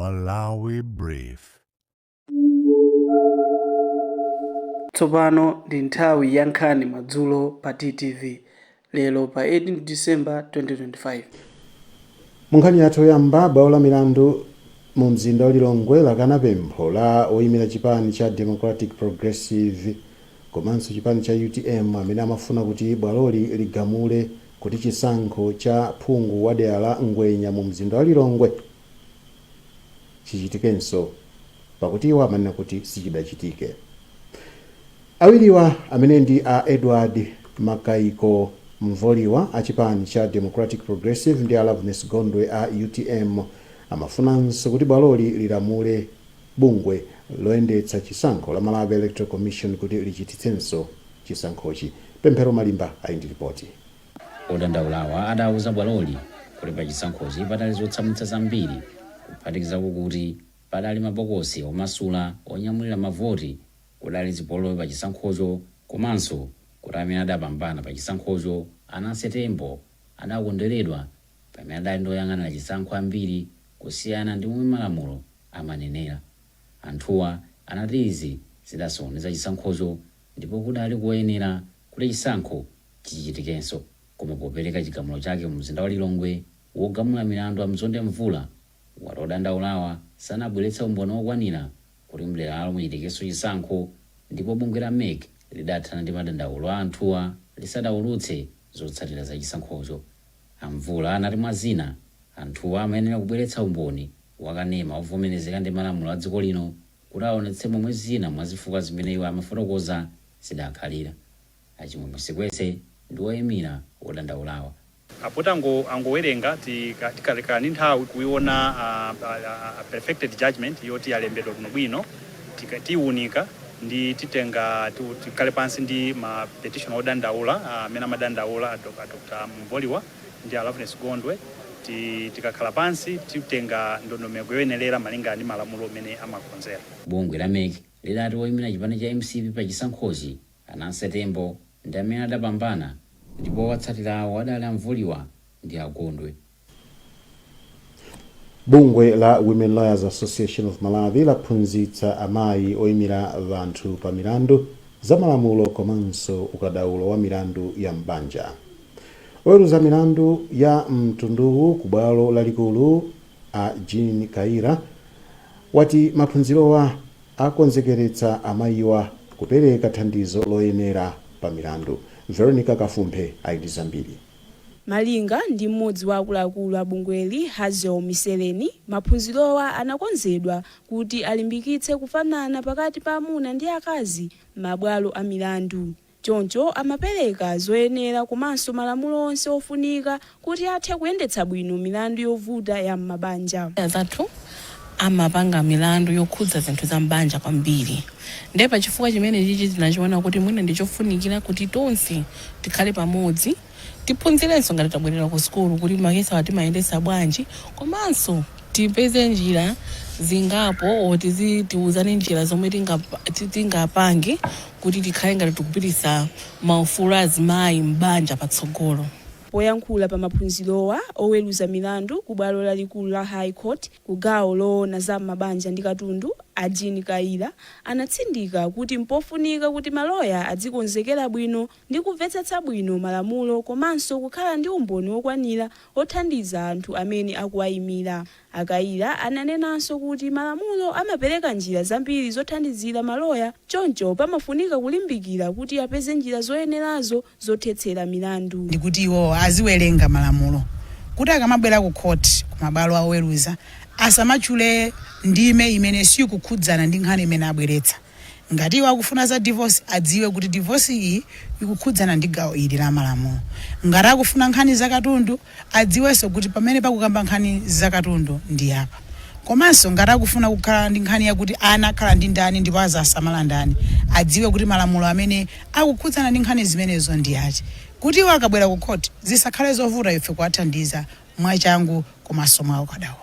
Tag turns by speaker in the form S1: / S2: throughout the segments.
S1: Malawi Brief.
S2: Tsopano ndi nthawi ya nkhani madzulo pa TTV lero pa 18 December 2025.
S3: Munkhani yathu yoyamba, bwalo la milandu mu mzinda wa Lilongwe lakana pempho la oyimira chipani cha Democratic Progressive komanso chipani cha UTM amene amafuna kuti bwaloli ligamule kuti chisankho cha phungu wa dera la Ngwenya mu mzinda wa Lilongwe chichitikenso, pakuti iwo amanena kuti sichidachitike. Awiriwa, amene ndi a Edward Makaiko Mvoliwa a chipani cha Democratic Progressive ndi a Loveness Gondwe a UTM, amafunanso kuti bwaloli lilamule bungwe loyendetsa chisankho la Malawi Electoral Commission kuti lichititsenso chisankhochi. Pemphero Malimba ali ndi ripoti.
S4: Odandaulawa adauza bwaloli kuti pa chisankhochi padali zotsamwitsa zambiri, kuphatikizako kuti padali mabokosi omasula onyamulira mavoti, kudali zipolowe pa chisankhocho, komanso kuti amene adapambana pa chisankhocho, a Nancy Tembo, adakondweredwa pamene adali ndi oyang'anira chisankho ambiri kusiyana ndi momwe malamulo amanenera. Anthuwa anati izi zidasokoneza chisankhocho ndipo kudali koyenera kuti chisankho chichitikenso. Koma popereka chigamulo chake mu mzinda wa Lilongwe, wogamula milandu a Mzonde Mvula wati odandaulawa sanabweretse umboni wokwanira kuti mderalo muchitikenso chisankho, ndipo bungwe la MEC lidathana ndi madandaulo a anthuwa lisadaulutse zotsatira za chisankhocho. A Mvula anati mwa zina, anthuwa amayenera kubweretsa umboni wakanema ovomerezeka ndi malamulo a dziko lino kuti aonetse momwe zina mwa zifukwa zimene iwo amafotokoza zidakhalira. A Chimwemwe Sikwese ndi woyimira wodandaulawa.
S5: Apo angowerenga, tikalekana ndi nthawi kuiona perfected judgment yoti yalembedwa bwinobwino, tiwunika ndi titenga tikhale pansi ndi ma petition odandaula amene amadandaula, a Dr Mvoliwa ndi a Loveness Gondwe. Tikakhala pansi titenga ndondomeko yoyenerera malingana ndi malamulo amene amakonzera.
S4: Bungwe la MEC lidati woyimira chipani cha MCP pa chisankhochi, a Nancy Tembo, ndi amene adapambana, ndipo owatsatira awo adali a Mvoliwa ndi a Gondwe.
S3: Bungwe la Women Lawyers Association of Malawi laphunzitsa amayi oyimira anthu pa milandu za malamulo komanso ukadaulo wa milandu ya m'banja. Oweruza milandu ya mtunduwu ku bwalo lalikulu, a Jean Kaira, wati maphunzirowa akonzekeretsa amayiwa kupereka thandizo loyenera pa milandu. Veronica Kafumphe ali ndi zambiri.
S6: Malinga ndi mmodzi wa akuluakulu a bungweli, Hazel Miseleni, maphunzirowa anakonzedwa kuti alimbikitse kufanana pakati pa amuna ndi akazi m'mabwalo a milandu. Choncho amapereka zoyenera komanso malamulo onse ofunika kuti athe kuyendetsa bwino milandu yovuta ya m'mabanja.
S7: Azathu amapanga milandu yokhudza zinthu za m'banja kwambiri, ndiye pachifukwa chimene chichi tinachiona kuti mwina ndichofunikira kuti tonse tikhale pamodzi, tiphunzirenso ngati tabwerera ku sukulu kuti ma case awa timayendetsa bwanji, komanso tipeze njira zingapo, tiuzane njira zomwe tingapange kuti tikhale ngati tikupititsa maufulu azimayi m'banja patsogolo.
S6: Poyankhula pa maphunzirowa, oweruza milandu ku bwalo lalikulu la High Court ku gawo loona za mabanja ndi katundu, a Jean Kaira, anatsindika kuti mpofunika kuti maloya adzikonzekera bwino ndi kumvetsetsa bwino malamulo komanso kukhala ndi umboni wokwanira othandiza anthu amene akuwayimira. A Kaira ananenanso kuti malamulo amapereka njira zambiri zothandizira maloya, choncho pamafunika kulimbikira kuti apeze njira zoyenerazo zothetsera milandu.
S8: Ndikuti iwo aziwerenga malamulo kuti akamabwera ku court, kumabwalo aoweruza, asamatchule ndime imene sikukhudzana ndi nkhani imene abweretsa. Ngati iwo akufuna za divorce, adziwe kuti divorce iyi ikukhudzana ndi gawo ili la malamulo. Ngati akufuna nkhani za katundu, adziwenso kuti pamene pakukamba nkhani za katundu ndi apa. Komanso ngati akufuna kukhala ndi nkhani yakuti ana akhala ndi ndani ndipo azasamala ndani, adziwe kuti malamulo amene akukhudzana ndi nkhani zimenezo ndi ati, kuti iwo akabwera ku court zisakhale zovuta ife kuwathandiza mwachangu komanso mwa ukadaulo.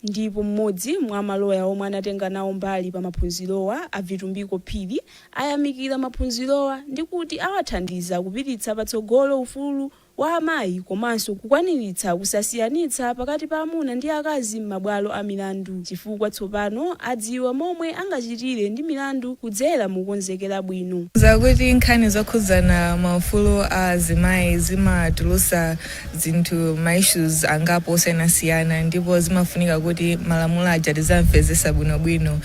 S6: Ndipo mmodzi mwa maloya omwe anatenga nawo mbali pa maphunzirowa, a Vitumbiko Phiri, ayamikira maphunzirowa ndi kuti awathandiza kupititsa patsogolo ufulu. wa amayi komanso kukwaniritsa kusasiyanitsa pakati pa amuna ndi akazi m'mabwalo a milandu, chifukwa tsopano adziwa momwe angachitire ndi milandu kudzera mukukonzekera bwino.
S9: Zakuti nkhani zokhudzana maufulu a azimayi zimatulusa zinthu, ma issues angapo osiyanasiyana, ndipo zimafunika kuti malamulo aja tizamvesesa bwinobwino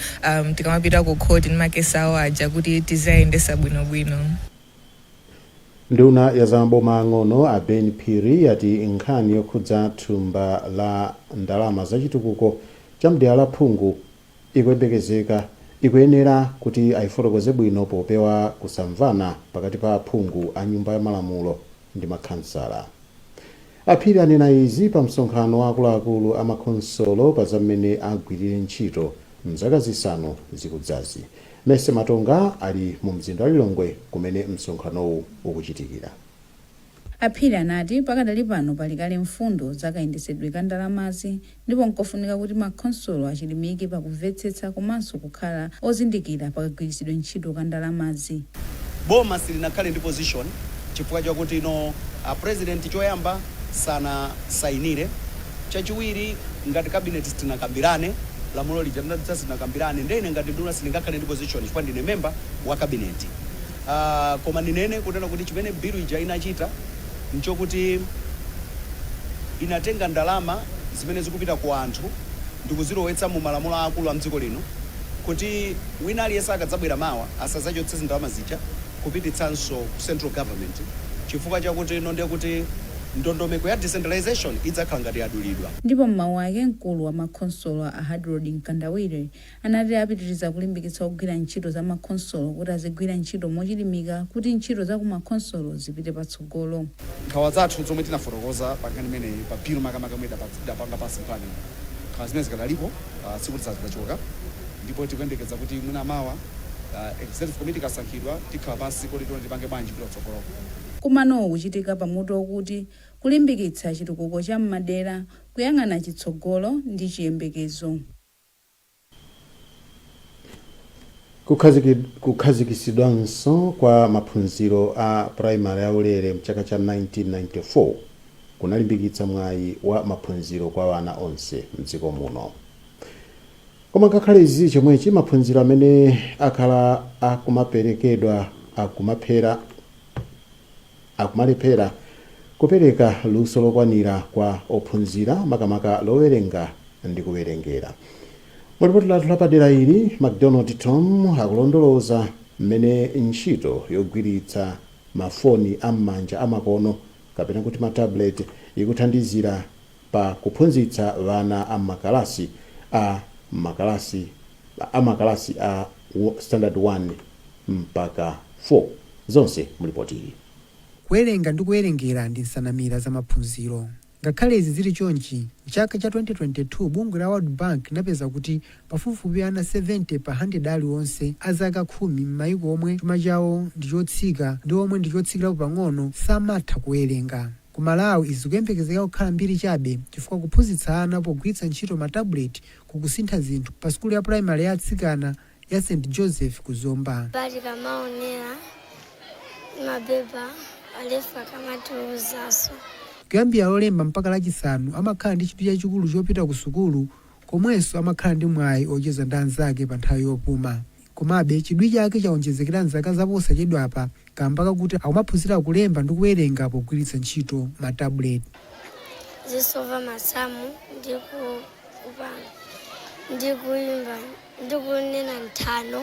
S9: tikamapita ku court ndi makesi awo aja kuti tizayendesa bwinobwino.
S3: Nduna ya zamaboma ang'ono a Ben Phiri yati nkhani yokhudza thumba la ndalama zachitukuko cha mdera la phungu ikuyembekezeka ikuyenera kuti ayifotokoze bwino popewa kusamvana pakati pa aphungu a Nyumba ya Malamulo ndi makhansala. Aphiri anena izi pa msonkhano wa akuluakulu a makhonsolo pa zam'mene agwirire ntchito mzaka 5 zikudzazi. Mese Matonga ali mu mzinda wa Lilongwe kumene msonkhanowu ukuchitikira.
S10: Aphiri anati pakadali pano pali kale mfundo zakayendetsedwe ka ndalamazi ndipo nkofunika kuti makhonsolo achilimike pakumvetsetsa komanso kukhala ozindikira pakagwiritsidwe ntchito ka ndalamazi.
S11: Boma silinakhale ndi position chifukwa chakuti no a President choyamba sanasayinire, chachiwiri ngati cabinet sitinakambirane lamulo lija, sitinakambirane. Ndene ngati nduna sindingakhale ndi position chifukwa ndine member wa cabinet. Koma ndinene kunena kuti chimene bill ija inachita nchokuti inatenga ndalama zimene zikupita ku anthu ndikuzilowetsa mu malamulo akulu a mdziko lino, kuti wina aliyense akadzabwera mawa asadzachotse ndalama zija kupititsanso ku central government, chifukwa chakuti ino ndiye kuti ndondomeko ya decentralization idzakhala ngati yadulidwa.
S10: Ndipo m'mawu ake, mkulu wa makhonsolo a Hardroad Mkandawire anati apitiriza kulimbikitsa kugwira ntchito za makhonsolo kuti azigwira ntchito mochilimika kuti ntchito za kumakhonsolo zipite patsogolo.
S12: Nkhawa zathu zomwe tinafotokoza pa nkhani imeneyi, pa bill makamaka yomwe idapanga pass parliament, nkhawa zimene zikadalipo, sikuti zachoka, ndipo tikuyembekeza kuti mwina mawa executive committee ikasankhidwa tikhala pansi kuti tione tipange bwanji kupita kutsogoloko.
S10: Mkumanowu ukuchitika pamutu okuti kulimbikitsa chitukuko cha m'madera, kuyang'ana chitsogolo ndi chiyembekezo.
S3: Kukhazikitsidwanso kwa maphunziro a primary aulere mchaka cha 1994 kunalimbikitsa mwayi wa maphunziro kwa ana onse mdziko muno. Koma ngakhale izi chomwechi, maphunziro amene akhala akumaperekedwa akumalephera kupereka luso lokwanira kwa ophunzira, makamaka lowerenga ndi kuwerengera. Mulipoti lathu lapadera ili, MacDonald Tom akulondoloza mmene ntchito yogwiritsa mafoni am'manja amakono kapena kuti ma tablet ikuthandizira pa kuphunzitsa ana a makalasi a standard 1 mpaka 4. Zonse mulipoti ili.
S13: Kuwerenga ndi kuwerengera ndi nsanamira za maphunziro. Ngakhale izi zili chonchi, mchaka cha 2022 bungwe la World Bank linapeza kuti pafupifupi ana 70 pa 100 aliwonse a zaka 10 m'mayiko omwe chuma chawo ndi chotsika ndi omwe ndi chotsikirapo pang'ono samatha kuwerenga. Ku Malawi izi zikuyembekezeka kukhala mbiri chabe, chifukwa kuphunzitsa ana pogwiritsa ntchito matabuleti kukusintha zinthu pa sukulu ya primary ya atsikana ya St Joseph ku Zomba.
S14: Pali kamaonera mapepa alefa kamatiuzaso.
S13: Kuyambira Lolemba mpaka Lachisanu amakhala ndi chidwi chachikulu chopita ku sukulu, komwenso amakhala ndi mwayi ocheza ndi anzake pa nthawi yopuma. Komabe chidwi chake chawonjezekera mzaka zaposachedwapa kamba kakuti akumaphunzira kulemba ndi kuwerenga pogwiritsa ntchito matabuleti.
S14: Zisova masamu ndi kupanga ndi kuimba ndi kunena nthano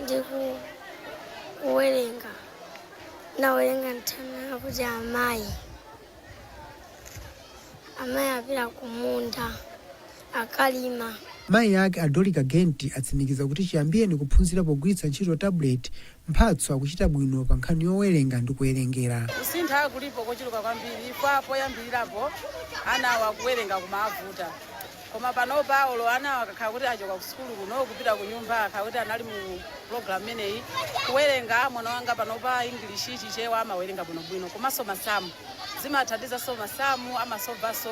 S14: ndi kuwerenga. Nawerenga nthano yakuti amayi apita kumunda akalima.
S13: Mayi ake a Dorika Genti atsimikiza kuti chiyambireni kuphunzira pogwiritsa ntchito tablet, Mphatso akuchita bwino pa nkhani yowerenga ndi kuwerengera.
S15: Kusintha kulipo kochuluka kwambiri. Kwa poyambirirapo anawo akuwerenga kumavuta, koma panopa olo anawo akakhala kuti achoka ku sukulu kuno kupita ku nyumba, akhala kuti anali mu program imeneyi, kuwerenga mwana wanga panopa English, Chichewa amawerenga bwinobwino, komanso masamu zimathandizanso, masamu amasolvanso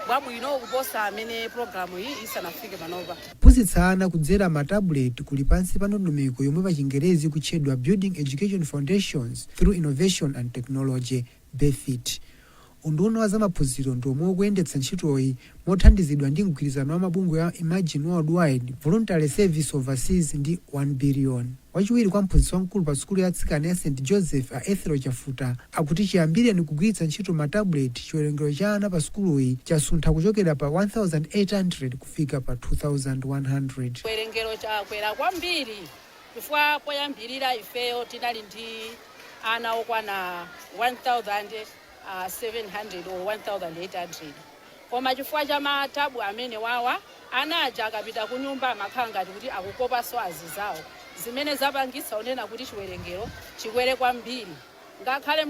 S15: bwabwino kuposa amene program iyi isanafike panopa.
S13: Kuphunzitsa ana kudzera matabuleti kuli pansi pa ndondomeko yomwe pa Chingerezi kutchedwa Building Education Foundations Through Innovation and Technology. BEFIT. Unduna wa zamaphunziro ndi omwe ukuyendetsa ntchitoyi mothandizidwa ndi mgwirizano wa mabungwe a Imagine Worldwide, Voluntary Service Overseas ndi 1 Billion. Wachiwiri kwa mphunzitsi wamkulu pa sukulu ya atsikana ya St Joseph, a Ethel Chafuta, akuti chiyambireni kugwiritsa ntchito ma tablet, chiwerengero cha ana pa sukuluyi chasuntha kuchokera pa 1800 kufika pa 2100.
S15: Chiwerengero chakwera kwambiri chifukwa poyambirira ifeyo tinali ndi ana okwana 1700 or 1800, koma chifukwa cha ma tab amene wawa, ana aja akapita ku nyumba amakhala ngati kuti akukopanso azizawo, zimene zapangitsa unena kuti chiwerengero chikwere kwambiri. Ngakhale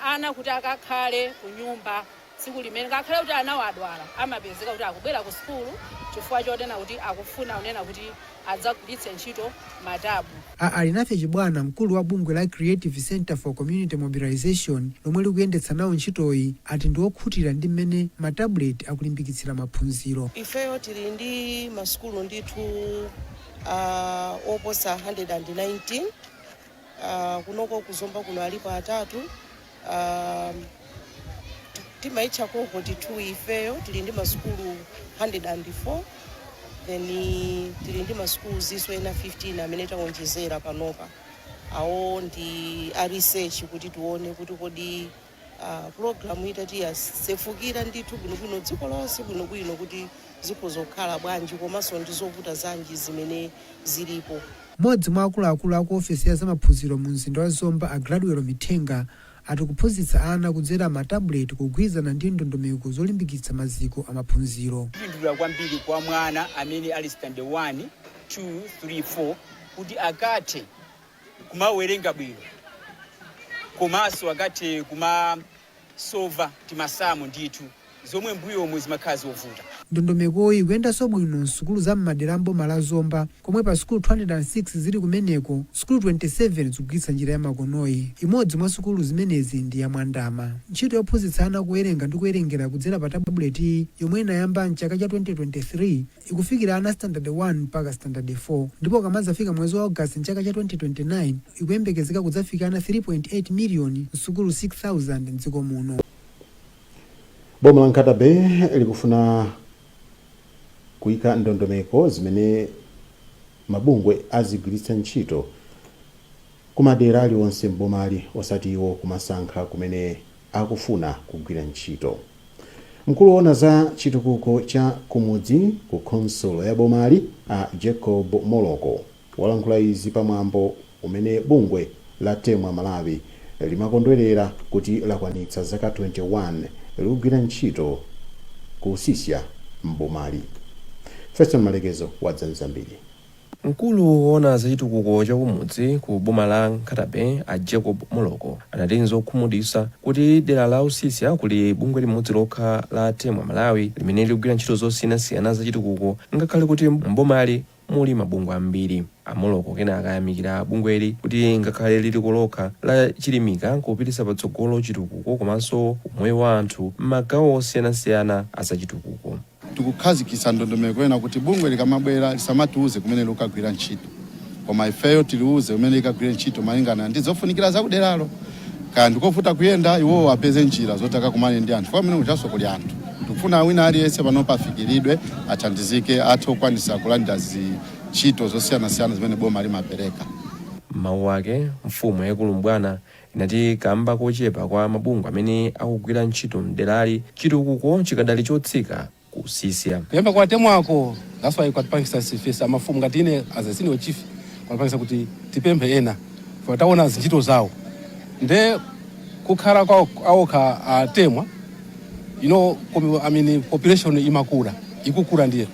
S15: ana kuti akakhale ku nyumba tsiku limene, ngakhale kuti anawo adwala, amapezeka kuti akubwera ku sukulu chifukwa chonena kuti akufuna unena kuti adzagwiritse ntchito ma tab.
S13: A Alinafe Chibwana, mkulu wa bungwe la Creative Center for Community Mobilization lomwe likuyendetsa nawo ntchitoyi, ati ndi okhutira ndi mmene ma tablet akulimbikitsira maphunziro.
S16: Ifeyo tili ndi masukulu ndithu oposa 119. Kunoko kuzomba kuno alipo atatu, timaitcha cohort 2. Ifeyo tili ndi masukulu 104, then tili ndi masukulu zinso ena 15 amene tawonjezera panopa. Awo ndi a research kuti tione kuti kodi program itati yasefukira ndithu bwinobwino dziko lonse bwinobwino, kuti zikhoza kukhala bwanji, komanso ndi zovuta zanji zimene zilipo.
S13: Mmodzi mwa akuluakulu aku ofesi ya zamaphunziro mu mzinda wa Zomba, a Gladwell Mithenga, ati kuphunzitsa ana kudzera ma tablet kugwirizana ndi ndondomeko zolimbikitsa maziko amaphunziro.
S17: Kupindulira kwambiri kwa mwana amene ali standard 1, 2, 3, 4 kuti akathe kumawerenga bwino, komanso akathe kumasova timasamu ndithu, zomwe mbuyomu zimakhala zovuta.
S13: Ndondomekoyi ikuyendanso bwino msukulu za m'madera mboma la Zomba, komwe pa sukulu 206 zili kumeneko, sukulu 27 zikugwiritsa njira ya makonoyi. Imodzi mwa sukulu zimenezi ndi ya Mwandama. Ntchito yophunzitsa ana kuwerenga ndi kuwerengera kudzera pa tabuleti, yomwe inayamba mchaka cha 2023, ikufikira ana standard 1 mpaka standard 4, ndipo kamadzafika mwezi wa Ogasiti mchaka cha 2029 ikuyembekezeka kudzafika ana 3.8 miliyoni msukulu 6000 mdziko muno.
S3: Boma la Nkhata Bay likufuna kuyika ndondomeko zimene mabungwe azigwiritsa ntchito kumadera aliwonse m'bomali, osati iwo kumasankha kumene akufuna kugwira ntchito. Mkulu woona za chitukuko cha kumudzi ku khonsolo ya bomali, a Jacob Moloko, walankhula izi pamwambo umene bungwe la Temwa Malawi limakondwerera kuti lakwanitsa zaka 21 likugwira ntchito ku Usisya m'bomali. Feston Malekezo wadza zambiri.
S18: Mkulu woona zachitukuko chakumudzi ku boma la Nkhata Bay, a Jacob Moloko, anati nzokhumudwitsa kuti dera la Usisya kuli bungwe limodzi lokha la Temwa Malawi limene likugwira ntchito zosiyanasiyana zachitukuko, ngakhale kuti mbomali muli mabungwe ambiri. A Moloko kenaka ayamikira bungweli kuti ngakhale liliko lokha, lachilimika kupititsa patsogolo chitukuko komanso umoyo wa anthu m'magawo osiyanasiyana a zachitukuko.
S19: Tikukhazikitsa ndondomeko ena kuti bungwe likamabwera lisamatiuze kumene likukagwira ntchito, koma ifeyo tiliuze kumene likagwire ntchito malingana ndi zofunikira zakuderalo. Kaya ndikovuta kuyenda, iwowo apeze njira zoti akakumane ndi anthu pamene kuchaso kuli anthu. Tikufuna wina aliyense panopa afikiridwe, athandizike, athe kukwanisa kulandira zintchito zosiyanasiyana zimene boma limapereka.
S18: M'mawu ake, mfumu yaikulu Mbwana inati kamba kochepa kwa mabungwe amene akugwira ntchito mderali, chitukuko chikadali chotsika ku Usisya.
S20: Kuyamba kwa Temwako, that's why kwatipangisa ifesa mafumu ngati ine as a senior chief, kwatipangisa kuti tipemphe ena for taona zintchito zawo nde kukhala kwa awokha aTemwa. I mean, population imakula, ikukula, ndiye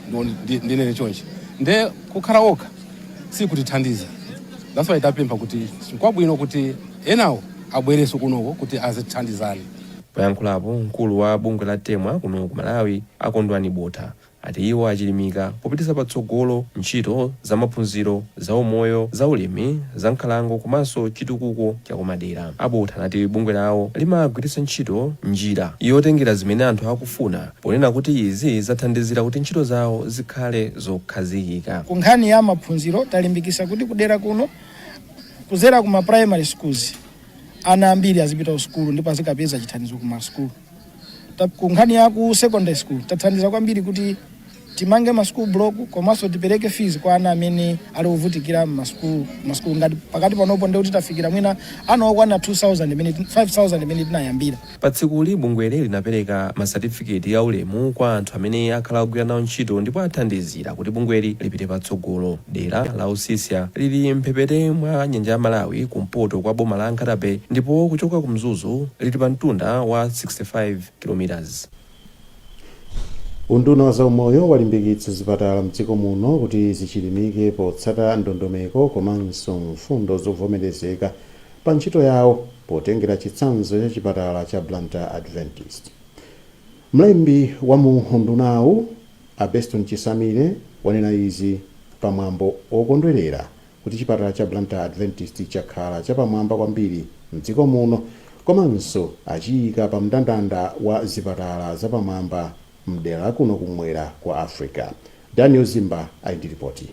S20: ndinene chonchi, nde kukhala okha sikutithandiza. That's why tapempha kuti kwabwino kuti enawo abwerenso kunoko kuti azithandizane.
S18: Poyankhulapo, mkulu wa bungwe la Temwa kuno ku Malawi, Akondwani Botha, ati iwo achilimika popititsa patsogolo ntchito za maphunziro, za umoyo, za ulimi, za nkhalango komanso chitukuko chakumadera. ABotha anati bungwe lawo limagwiritsa ntchito njira yotengera zimene anthu akufuna, ponena kuti izi zathandizira kuti ntchito zawo zikhale zokhazikika.
S21: Ku nkhani ya maphunziro, talimbikisa kuti kudera kuno kuzera kuma primary schools Ana ambiri azipita ku sukulu ndipo azikapeza chithandizo ku masukulu. Ku nkhani ya ku secondary school, tathandiza kwambiri kuti timange ma school block komanso tipereke fees kwa ana amene ali ovutikira mmasukulu. Masukulu ngati pakati panopo ndikuti tafikira mwina ana okwana 2000 imene 5000 imene tinayambira.
S18: Pa tsikuli, bungweli linapereka masatifiketi a ulemu kwa anthu amene akhala akugwira nawo ntchito ndipo athandizira kuti bungweli lipite patsogolo. Dera la Usisya lili mphepete mwa nyanja ya Malawi, kumpoto kwa boma la Nkhata Bay, ndipo kuchoka ku Mzuzu lili pa mtunda wa 65 km.
S3: Unduna wa zaumoyo walimbikitsa zipatala mdziko muno kuti zichilimike potsata ndondomeko komanso mfundo zovomerezeka pa ntchito yawo, potengera chitsanzo cha chipatala cha Blantyre Adventist. Mlembi wa mu undunawu, a Beston Chisamile, wanena izi pamwambo okondwerera kuti chipatala cha Blantyre Adventist chakhala chapamwamba kwambiri mdziko muno, komanso achiyika pa mndandanda wa zipatala zapamwamba mdera kuno kumwera kwa Africa. Daniel Zimba ali ndi ripoti.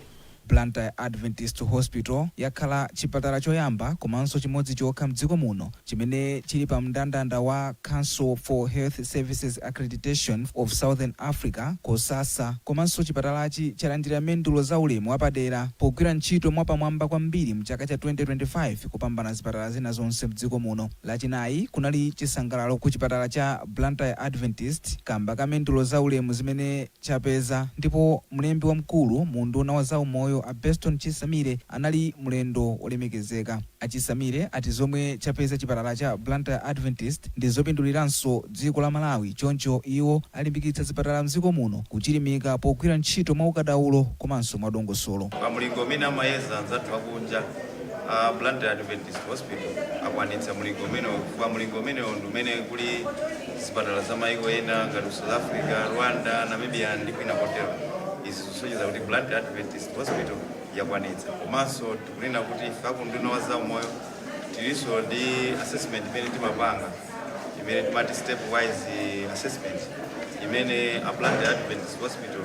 S22: Blantyre Adventist Hospital yakhala chipatala choyamba komanso chimodzi chokha mdziko muno chimene chili pa mndandanda wa Council for Health Services Accreditation of Southern Africa, COHSASA. Komanso chipatalachi chalandira mendulo za ulemu wapadera pogwira ntchito mwapamwamba kwambiri mchaka cha 2025, kupambana zipatala zina zonse mdziko muno. Lachinayi kunali chisangalalo ku chipatala cha Blantyre Adventist kamba ka mendulo za ulemu zimene chapeza, ndipo mlembi wamkulu mu unduna wa zaumoyo, a Beston Chisamire, anali mlendo olemekezeka. Achisamire ati zomwe chapeza chipatala cha Blantyre Adventist ndi zopinduliranso dziko la Malawi, choncho iwo alimbikitsa zipatala mdziko muno kuchilimika pogwira ntchito mwaukadaulo komanso mwadongosolo.
S23: Pa mulingo umene amayeza anzathu akunja, a Blantyre Adventist Hospital akwanitsa mulingo umenewo, chifukwa mulingo umenewo ndi umene kuli zipatala za maiko ena ngati South Africa, Rwanda, Namibia ndi kwina kotero. Izi zikusonyeza kuti Blantyre Adventist Hospital yakwanitsa. Komanso tikunena kuti ife aku unduna wa zaumoyo tilinso ndi assessment imene timapanga, imene timati stepwise assessment, imene a Blantyre Adventist Hospital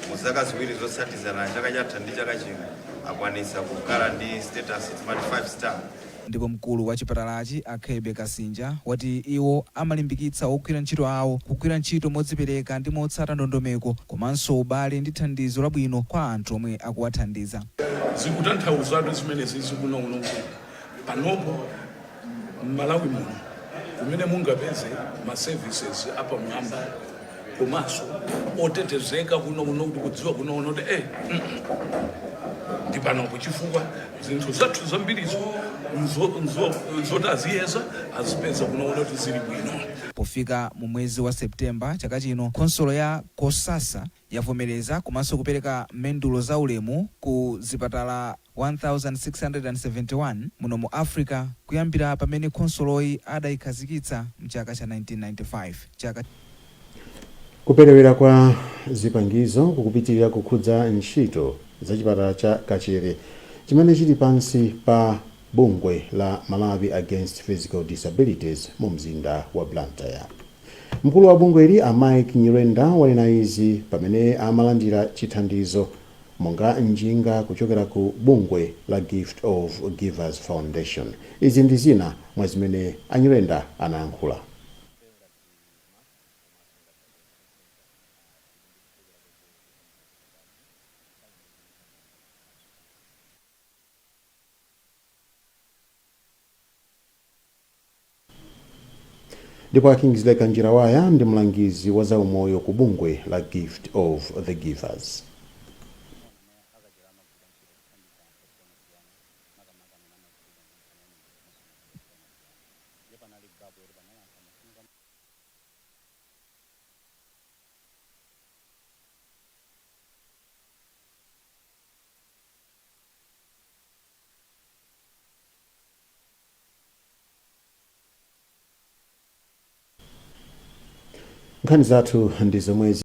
S23: mu zaka 2 zotsatizana, chaka chatha ndi chaka chino, akwanitsa kukhala ndi status timati 5 star.
S22: Ndipo mkulu wa chipatalachi, Akhebe Kasinja, wati iwo amalimbikitsa ogwira ntchito awo kugwira ntchito modzipereka ndi motsata ndondomeko, komanso ubale ndi thandizo labwino kwa anthu omwe akuwathandiza.
S24: Zikutanthauzatu zimenezi zikunokuno kuti panopo m'Malawi muno kumene mungapeze ma services apamwamba komanso otetezeka kunokuno, kuti kudziwa kunokuno kuti ndi panopo, chifukwa zinthu zathu zambirizo zoti aziyeza azipeza kunokuno kuti zili bwino.
S22: Pofika mu mwezi wa Septemba chaka chino, khonsolo ya COHSASA yavomereza komanso kupereka mendulo za ulemu ku zipatala 1671 muno mu Africa kuyambira pamene khonsoloyi adayikhazikitsa mchaka cha 1995 chaka.
S3: Kuperewera kwa zipangizo kukupitirira kukhudza ntchito za chipatala cha Kachere chimene chili pansi pa bungwe la Malawi Against Physical Disabilities mu mzinda wa Blantyre. Mkulu wa bungweli, a Mike Nyirenda, wanena izi pamene amalandira chithandizo monga njinga kuchokera ku bungwe la Gift of Givers Foundation. Izi ndi zina mwa zimene a Nyirenda anayankhula. Ndipo a Kingsley Kanjirawaya ndi mlangizi wa zaumoyo ku bungwe la Gift of the Givers. Nkhani zathu ndi zomwezi.